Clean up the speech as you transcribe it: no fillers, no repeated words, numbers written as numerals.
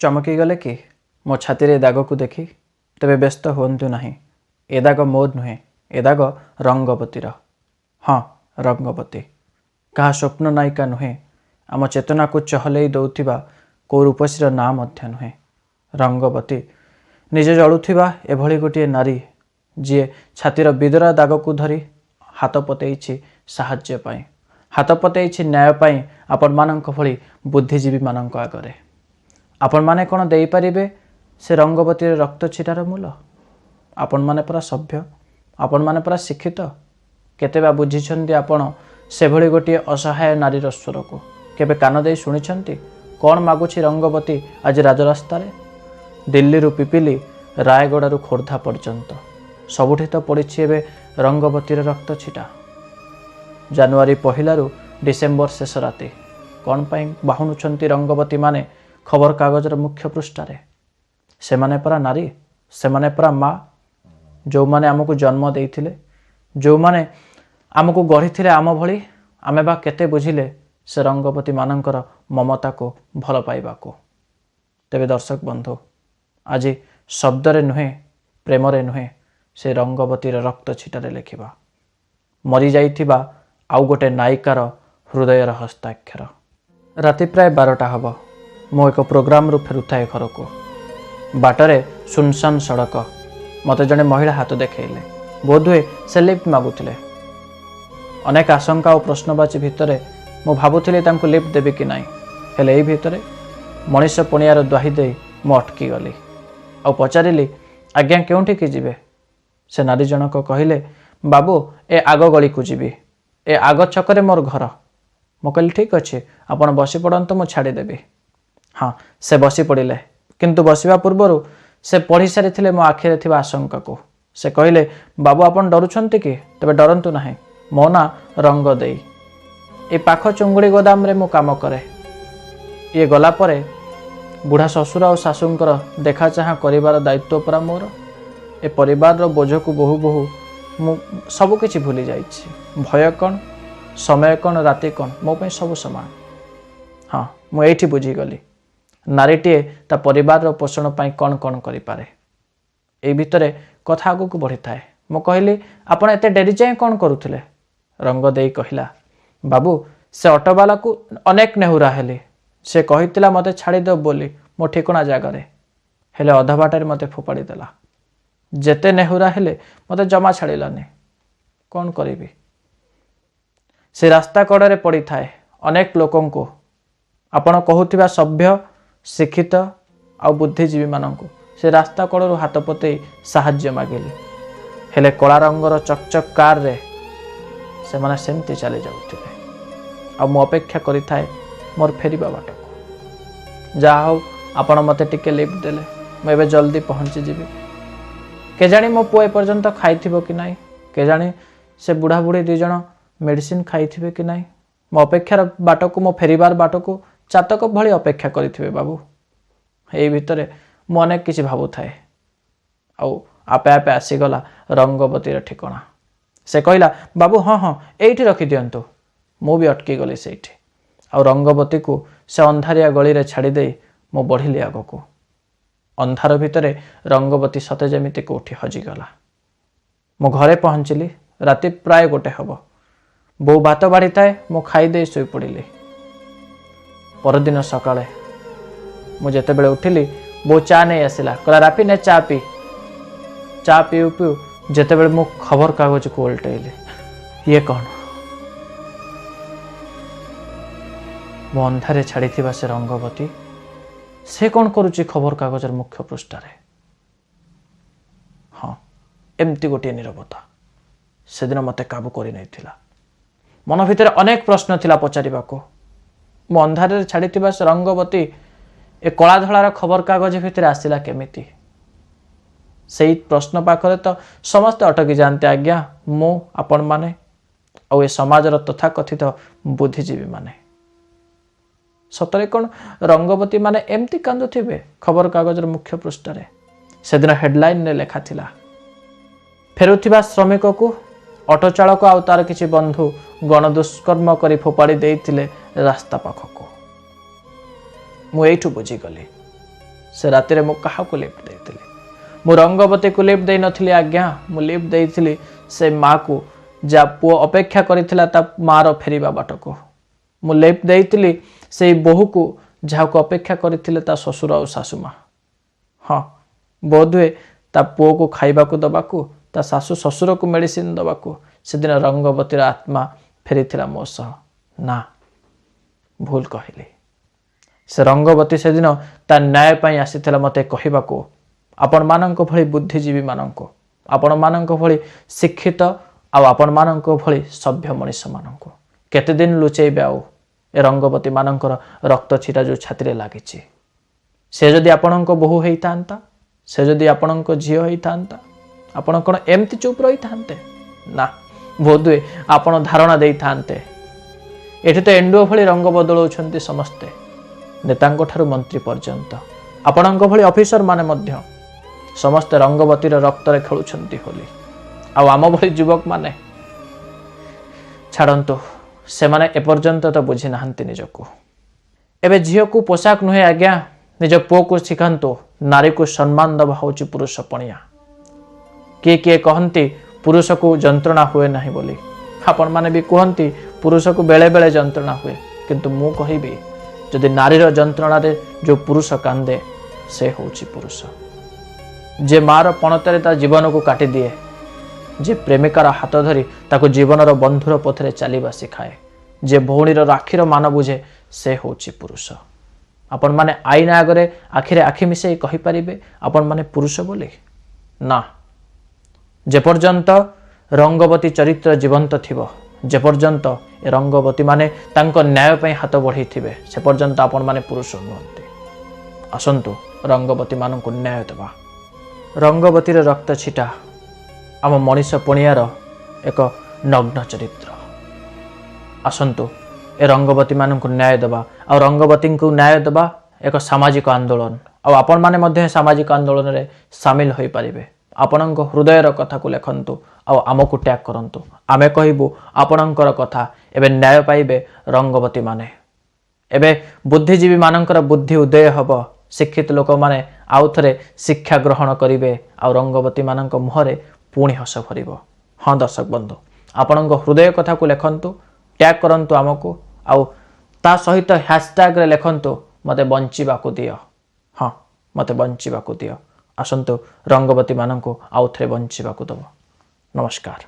ଚମକିଗଲେ କି ମୋ ଛାତିରେ ଦାଗକୁ ଦେଖି? ତେବେ ବ୍ୟସ୍ତ ହୁଅନ୍ତୁ ନାହିଁ, ଏ ଦାଗ ମୋର ନୁହେଁ, ଏ ଦାଗ ରଙ୍ଗବତୀର। ହଁ, ରଙ୍ଗବତୀ କାହା ସ୍ୱପ୍ନ ନାୟିକା ନୁହେଁ, ଆମ ଚେତନାକୁ ଚହଲେଇ ଦେଉଥିବା କେଉଁ ରୂପସୀର ନାଁ ମଧ୍ୟ ନୁହେଁ। ରଙ୍ଗବତୀ ନିଜେ ଜଳୁଥିବା ଏଭଳି ଗୋଟିଏ ନାରୀ, ଯିଏ ଛାତିର ବିଦରା ଦାଗକୁ ଧରି ହାତ ପତେଇଛି ସାହାଯ୍ୟ ପାଇଁ, ହାତ ପତେଇଛି ନ୍ୟାୟ ପାଇଁ ଆପଣମାନଙ୍କ ଭଳି ବୁଦ୍ଧିଜୀବୀମାନଙ୍କ ଆଗରେ। ଆପଣମାନେ କ'ଣ ଦେଇପାରିବେ ସେ ରଙ୍ଗବତୀର ରକ୍ତ ଛିଟାର ମୂଲ? ଆପଣମାନେ ପରା ସଭ୍ୟ, ଆପଣମାନେ ପରା ଶିକ୍ଷିତ। କେତେ ବା ବୁଝିଛନ୍ତି ଆପଣ ସେଭଳି ଗୋଟିଏ ଅସହାୟ ନାରୀର ସ୍ୱରକୁ? କେବେ କାନ ଦେଇ ଶୁଣିଛନ୍ତି କ'ଣ ମାଗୁଛି ରଙ୍ଗବତୀ ଆଜି ରାଜରାସ୍ତାରେ? ଦିଲ୍ଲୀରୁ ପିପିଲି, ରାୟଗଡ଼ାରୁ ଖୋର୍ଦ୍ଧା ପର୍ଯ୍ୟନ୍ତ ସବୁଠି ତ ପଡ଼ିଛି ଏବେ ରଙ୍ଗବତୀର ରକ୍ତ ଛିଟା। ଜାନୁଆରୀ 1ରୁ ଡିସେମ୍ବର ଶେଷ ରାତି କ'ଣ ପାଇଁ ବାହୁନୁଛନ୍ତି ରଙ୍ଗବତୀମାନେ ଖବରକାଗଜର ମୁଖ୍ୟ ପୃଷ୍ଠାରେ? ସେମାନେ ପରା ନାରୀ, ସେମାନେ ପରା ମା, ଯେଉଁମାନେ ଆମକୁ ଜନ୍ମ ଦେଇଥିଲେ, ଯେଉଁମାନେ ଆମକୁ ଗଢ଼ିଥିଲେ ଆମ ଭଳି। ଆମେ ବା କେତେ ବୁଝିଲେ ସେ ରଙ୍ଗବତୀମାନଙ୍କର ମମତାକୁ, ଭଲ ପାଇବାକୁ? ତେବେ ଦର୍ଶକ ବନ୍ଧୁ, ଆଜି ଶବ୍ଦରେ ନୁହେଁ, ପ୍ରେମରେ ନୁହେଁ, ସେ ରଙ୍ଗବତୀର ରକ୍ତ ଛିଟାରେ ଲେଖିବା ମରିଯାଇଥିବା ଆଉ ଗୋଟେ ନାୟିକାର ହୃଦୟର ହସ୍ତାକ୍ଷର। ରାତି ପ୍ରାୟ 12ଟା ହେବ। ମୁଁ ଏକ ପ୍ରୋଗ୍ରାମରୁ ଫେରୁଥାଏ ଘରକୁ। ବାଟରେ ସୁନସାନ ସଡ଼କ। ମୋତେ ଜଣେ ମହିଳା ହାତ ଦେଖେଇଲେ। ବୋଧହୁଏ ସେ ଲିଫ୍ଟ ମାଗୁଥିଲେ। ଅନେକ ଆଶଙ୍କା ଓ ପ୍ରଶ୍ନବାଚୀ ଭିତରେ ମୁଁ ଭାବୁଥିଲି ତାଙ୍କୁ ଲିଫ୍ଟ ଦେବି କି ନାହିଁ। ହେଲେ ଏଇ ଭିତରେ ମଣିଷ ପଣିଆର ଦ୍ୱାହି ଦେଇ ମୁଁ ଅଟକିଗଲି ଆଉ ପଚାରିଲି, "ଆଜ୍ଞା, କେଉଁଠିକି ଯିବେ?" ସେ ନାରୀ ଜଣକ କହିଲେ, "ବାବୁ, ଏ ଆଗ ଗଳିକୁ ଯିବି। ଏ ଆଗ ଛକରେ ମୋର ଘର।" ମୁଁ କହିଲି, "ଠିକ୍ ଅଛି, ଆପଣ ବସି ପଡ଼ନ୍ତୁ, ମୁଁ ଛାଡ଼ିଦେବି।" ହଁ, ସେ ବସି ପଡ଼ିଲେ। କିନ୍ତୁ ବସିବା ପୂର୍ବରୁ ସେ ପଢ଼ି ସାରିଥିଲେ ମୋ ଆଖିରେ ଥିବା ଆଶଙ୍କାକୁ। ସେ କହିଲେ, "ବାବୁ, ଆପଣ ଡରୁଛନ୍ତି କି? ତେବେ ଡରନ୍ତୁ ନାହିଁ। ମୋ ନାଁ ରଙ୍ଗ ଦେଇ। ଏ ପାଖ ଚୁଙ୍ଗୁଡ଼ି ଗୋଦାମରେ ମୁଁ କାମ କରେ। ଇଏ ଗଲା ପରେ ବୁଢ଼ା ଶ୍ୱଶୁର ଆଉ ଶାଶୁଙ୍କର ଦେଖା ଚାହାଁ କରିବାର ଦାୟିତ୍ୱ ପରା ମୋର। ଏ ପରିବାରର ବୋଝକୁ ବୋହୁ ବୋହୁ ମୁଁ ସବୁକିଛି ଭୁଲି ଯାଇଛି। ଭୟ କ'ଣ, ସମୟ କ'ଣ, ରାତି କ'ଣ, ମୋ ପାଇଁ ସବୁ ସମାନ।" ହଁ, ମୁଁ ଏଇଠି ବୁଝିଗଲି ନାରୀଟିଏ ତା ପରିବାରର ପୋଷଣ ପାଇଁ କ'ଣ କ'ଣ କରିପାରେ। ଏଇ ଭିତରେ କଥା ଆଗକୁ ବଢ଼ିଥାଏ। ମୁଁ କହିଲି, "ଆପଣ ଏତେ ଡେରି ଯାଏଁ କ'ଣ କରୁଥିଲେ?" ରଙ୍ଗ ଦେଇ କହିଲା, "ବାବୁ, ସେ ଅଟୋବାଲାକୁ ଅନେକ ନେହୁରା ହେଲି। ସେ କହିଥିଲା ମୋତେ ଛାଡ଼ିଦେବ ବୋଲି ମୋ ଠିକଣା ଜାଗାରେ। ହେଲେ ଅଧା ବାଟରେ ମୋତେ ଫୋପାଡ଼ି ଦେଲା। ଯେତେ ନେହୁରା ହେଲେ ମୋତେ ଜମା ଛାଡ଼ିଲାନି। କ'ଣ କରିବି? ସେ ରାସ୍ତା କଡ଼ରେ ପଡ଼ିଥାଏ ଅନେକ ଲୋକଙ୍କୁ, ଆପଣ କହୁଥିବା ସଭ୍ୟ, ଶିକ୍ଷିତ ଆଉ ବୁଦ୍ଧିଜୀବୀମାନଙ୍କୁ ସେ ରାସ୍ତା କଡ଼ରୁ ହାତ ପତେଇ ସାହାଯ୍ୟ ମାଗିଲି। ହେଲେ କଳା ରଙ୍ଗର ଚକଚକ୍ କାରରେ ସେମାନେ ସେମିତି ଚାଲି ଯାଉଥିଲେ ଆଉ ମୁଁ ଅପେକ୍ଷା କରିଥାଏ ମୋର ଫେରିବା ବାଟକୁ। ଯାହା ହଉ, ଆପଣ ମୋତେ ଟିକେ ଲିଫ୍ଟ ଦେଲେ। ମୁଁ ଏବେ ଜଲ୍ଦି ପହଞ୍ଚିଯିବି। କେଜାଣି ମୋ ପୁଅ ଏପର୍ଯ୍ୟନ୍ତ ଖାଇଥିବ କି ନାହିଁ। କେଜାଣି ସେ ବୁଢ଼ା ବୁଢ଼ୀ ଦୁଇ ଜଣ ମେଡ଼ିସିନ ଖାଇଥିବେ କି ନାହିଁ। ମୋ ଅପେକ୍ଷାର ବାଟକୁ, ମୋ ଫେରିବାର ବାଟକୁ ଚାତକ ଭଳି ଅପେକ୍ଷା କରିଥିବେ ବାବୁ।" ଏଇ ଭିତରେ ମୁଁ ଅନେକ କିଛି ଭାବୁଥାଏ ଆଉ ଆପେ ଆପେ ଆସିଗଲା ରଙ୍ଗବତୀର ଠିକଣା। ସେ କହିଲା, "ବାବୁ, ହଁ ହଁ, ଏଇଠି ରଖିଦିଅନ୍ତୁ।" ମୁଁ ବି ଅଟକି ଗଲି ସେଇଠି ଆଉ ରଙ୍ଗବତୀକୁ ସେ ଅନ୍ଧାରିଆ ଗଳିରେ ଛାଡ଼ିଦେଇ ମୁଁ ବଢ଼ିଲି ଆଗକୁ। ଅନ୍ଧାର ଭିତରେ ରଙ୍ଗବତୀ ସତେ ଯେମିତି କେଉଁଠି ହଜିଗଲା। ମୁଁ ଘରେ ପହଞ୍ଚିଲି, ରାତି ପ୍ରାୟ 1 ହେବ। ବୋଉ ଭାତ ବାଢ଼ିଥାଏ। ମୁଁ ଖାଇଦେଇ ଶୋଇପଡ଼ିଲି। ପରଦିନ ସକାଳେ ମୁଁ ଯେତେବେଳେ ଉଠିଲି, ବୋଉ ଚା ନେଇ ଆସିଲା। କହିଲା, "ରାଫି, ନେ ଚା ପି।" ଚା ପିଉ ପିଉ ଯେତେବେଳେ ମୁଁ ଖବରକାଗଜକୁ ଓଲଟେଇଲି, ଇଏ କ'ଣ? ମୁଁ ଅନ୍ଧାରେ ଛାଡ଼ିଥିବା ସେ ରଙ୍ଗବତୀ, ସେ କ'ଣ କରୁଛି ଖବରକାଗଜର ମୁଖ୍ୟ ପୃଷ୍ଠାରେ? ହଁ, ଏମିତି ଗୋଟିଏ ନିରବତା ସେଦିନ ମୋତେ କାବୁ କରିନେଇଥିଲା। ମନ ଭିତରେ ଅନେକ ପ୍ରଶ୍ନ ଥିଲା ପଚାରିବାକୁ। ମୁଁ ଅନ୍ଧାରରେ ଛାଡ଼ିଥିବା ସେ ରଙ୍ଗବତୀ ଏ କଳା ଧଳାର ଖବରକାଗଜ ଭିତରେ ଆସିଲା କେମିତି? ସେଇ ପ୍ରଶ୍ନ ପାଖରେ ତ ସମସ୍ତେ ଅଟକି ଯାଆନ୍ତି ଆଜ୍ଞା, ମୁଁ, ଆପଣମାନେ ଆଉ ଏ ସମାଜର ତଥାକଥିତ ବୁଦ୍ଧିଜୀବୀମାନେ। ସତରେ କ'ଣ ରଙ୍ଗବତୀ ମାନେ ଏମିତି କାନ୍ଦୁଥିବେ ଖବରକାଗଜର ମୁଖ୍ୟ ପୃଷ୍ଠାରେ? ସେଦିନ ହେଡଲାଇନରେ ଲେଖା ଥିଲା, ଫେରୁଥିବା ଶ୍ରମିକକୁ ଅଟୋ ଚାଳକ ଆଉ ତାର କିଛି ବନ୍ଧୁ ଗଣଦୁଷ୍କର୍ମ କରି ଫୋପାଡ଼ି ଦେଇଥିଲେ ରାସ୍ତା ପାଖକୁ। ମୁଁ ଏଇଠୁ ବୁଝିଗଲି। ସେ ରାତିରେ ମୁଁ କାହାକୁ ଲିଫ୍ଟ ଦେଇଥିଲି? ମୁଁ ରଙ୍ଗବତୀକୁ ଲିଫ୍ଟ ଦେଇନଥିଲି ଆଜ୍ଞା, ମୁଁ ଲିଫ୍ଟ ଦେଇଥିଲି ସେ ମାଆକୁ, ଯାହା ପୁଅ ଅପେକ୍ଷା କରିଥିଲା ତା ମାଆର ଫେରିବା ବାଟକୁ। ମୁଁ ଲିଫ୍ଟ ଦେଇଥିଲି ସେଇ ବୋହୂକୁ, ଯାହାକୁ ଅପେକ୍ଷା କରିଥିଲେ ତା ଶ୍ୱଶୁର ଆଉ ଶାଶୁମା। ହଁ, ବୋଧହୁଏ ତା ପୁଅକୁ ଖାଇବାକୁ ଦେବାକୁ, ତା ଶାଶୁ ଶ୍ୱଶୁରକୁ ମେଡ଼ିସିନ ଦେବାକୁ ସେଦିନ ରଙ୍ଗବତୀର ଆତ୍ମା ଫେରିଥିଲା ମୋ ସହ। ନା, ଭୁଲ କହିଲି। ସେ ରଙ୍ଗବତୀ ସେଦିନ ତା ନ୍ୟାୟ ପାଇଁ ଆସିଥିଲା ମୋତେ କହିବାକୁ, ଆପଣମାନଙ୍କ ଭଳି ବୁଦ୍ଧିଜୀବୀମାନଙ୍କୁ, ଆପଣମାନଙ୍କ ଭଳି ଶିକ୍ଷିତ ଆଉ ଆପଣମାନଙ୍କ ଭଳି ସଭ୍ୟ ମଣିଷମାନଙ୍କୁ। କେତେଦିନ ଲୁଚେଇବେ ଆଉ ଏ ରଙ୍ଗବତୀମାନଙ୍କର ରକ୍ତ ଛିଟା ଯେଉଁ ଛାତିରେ ଲାଗିଛି? ସେ ଯଦି ଆପଣଙ୍କ ବୋହୂ ହେଇଥାନ୍ତା, ସେ ଯଦି ଆପଣଙ୍କ ଝିଅ ହେଇଥାନ୍ତା, ଆପଣ କ'ଣ ଏମିତି ଚୁପ୍ ରହିଥାନ୍ତେ? ନା, ବୋଧହୁଏ ଆପଣ ଧାରଣା ଦେଇଥାନ୍ତେ। ଏଠି ତ ଏଣ୍ଡୁଅ ଭଳି ରଙ୍ଗ ବଦଳାଉଛନ୍ତି ସମସ୍ତେ, ନେତାଙ୍କ ଠାରୁ ମନ୍ତ୍ରୀ ପର୍ଯ୍ୟନ୍ତ, ଆପଣଙ୍କ ଭଳି ଅଫିସରମାନେ ମଧ୍ୟ ସମସ୍ତେ ରଙ୍ଗବତୀର ରକ୍ତରେ ଖେଳୁଛନ୍ତି ହୋଲି। ଆଉ ଆମ ଭଳି ଯୁବକମାନେ, ଛାଡ଼ନ୍ତୁ, ସେମାନେ ଏପର୍ଯ୍ୟନ୍ତ ତ ବୁଝି ନାହାନ୍ତି ନିଜକୁ। ଏବେ ଝିଅକୁ ପୋଷାକ ନୁହେଁ ଆଜ୍ଞା, ନିଜ ପୁଅକୁ ଶିଖାନ୍ତୁ ନାରୀକୁ ସମ୍ମାନ ଦେବା ହେଉଛି ପୁରୁଷ ପଣିଆ। କିଏ କିଏ କହନ୍ତି ପୁରୁଷକୁ ଯନ୍ତ୍ରଣା ହୁଏ ନାହିଁ ବୋଲି। ଆପଣମାନେ ବି କୁହନ୍ତି ପୁରୁଷକୁ ବେଳେବେଳେ ଯନ୍ତ୍ରଣା ହୁଏ, କିନ୍ତୁ ମୁଁ କହିବି, ଯଦି ନାରୀର ଯନ୍ତ୍ରଣାରେ ଯେଉଁ ପୁରୁଷ କାନ୍ଦେ, ସେ ହେଉଛି ପୁରୁଷ। ଯେ ମାଆର ପଣତରେ ତା ଜୀବନକୁ କାଟିଦିଏ, ଯେ ପ୍ରେମିକାର ହାତ ଧରି ତାକୁ ଜୀବନର ବନ୍ଧୁର ପଥରେ ଚାଲିବା ଶିଖାଏ, ଯେ ଭଉଣୀର ରାକ୍ଷୀର ମାନ ବୁଝେ, ସେ ହେଉଛି ପୁରୁଷ। ଆପଣମାନେ ଆଇନା ଆଗରେ ଆଖିରେ ଆଖି ମିଶାଇ କହିପାରିବେ ଆପଣମାନେ ପୁରୁଷ ବୋଲି? ନା। ଯେପର୍ଯ୍ୟନ୍ତ ରଙ୍ଗବତୀ ଚରିତ୍ର ଜୀବନ୍ତ ଥିବ, ଯେପର୍ଯ୍ୟନ୍ତ ଏ ରଙ୍ଗବତୀମାନେ ତାଙ୍କ ନ୍ୟାୟ ପାଇଁ ହାତ ବଢ଼େଇଥିବେ, ସେ ପର୍ଯ୍ୟନ୍ତ ଆପଣମାନେ ପୁରୁଷ ନୁହନ୍ତି। ଆସନ୍ତୁ, ରଙ୍ଗବତୀମାନଙ୍କୁ ନ୍ୟାୟ ଦେବା। ରଙ୍ଗବତୀର ରକ୍ତ ଛିଟା ଆମ ମଣିଷ ପଣିଆର ଏକ ନଗ୍ନ ଚରିତ୍ର। ଆସନ୍ତୁ, ଏ ରଙ୍ଗବତୀମାନଙ୍କୁ ନ୍ୟାୟ ଦେବା। ଆଉ ରଙ୍ଗବତୀଙ୍କୁ ନ୍ୟାୟ ଦେବା ଏକ ସାମାଜିକ ଆନ୍ଦୋଳନ, ଆଉ ଆପଣମାନେ ମଧ୍ୟ ଏ ସାମାଜିକ ଆନ୍ଦୋଳନରେ ସାମିଲ ହୋଇପାରିବେ। ଆପଣଙ୍କ ହୃଦୟର କଥାକୁ ଲେଖନ୍ତୁ ଆଉ ଆମକୁ ଟ୍ୟାଗ୍ କରନ୍ତୁ। ଆମେ କହିବୁ ଆପଣଙ୍କର କଥା। ଏବେ ନ୍ୟାୟ ପାଇବେ ରଙ୍ଗବତୀମାନେ। ଏବେ ବୁଦ୍ଧିଜୀବୀମାନଙ୍କର ବୁଦ୍ଧି ଉଦୟ ହେବ। ଶିକ୍ଷିତ ଲୋକମାନେ ଆଉ ଥରେ ଶିକ୍ଷା ଗ୍ରହଣ କରିବେ ଆଉ ରଙ୍ଗବତୀମାନଙ୍କ ମୁହଁରେ ପୁଣି ହସ ଭରିବ। ହଁ ଦର୍ଶକ ବନ୍ଧୁ, ଆପଣଙ୍କ ହୃଦୟ କଥାକୁ ଲେଖନ୍ତୁ, ଟ୍ୟାଗ୍ କରନ୍ତୁ ଆମକୁ, ଆଉ ତା ସହିତ ହ୍ୟାସଟ୍ୟାଗ୍ରେ ଲେଖନ୍ତୁ, "ମୋତେ ବଞ୍ଚିବାକୁ ଦିଅ"। ହଁ, ମୋତେ ବଞ୍ଚିବାକୁ ଦିଅ। ଆସନ୍ତୁ, ରଙ୍ଗବତୀମାନଙ୍କୁ ଆଉ ଥରେ ବଞ୍ଚିବାକୁ ଦେବ। ନମସ୍କାର।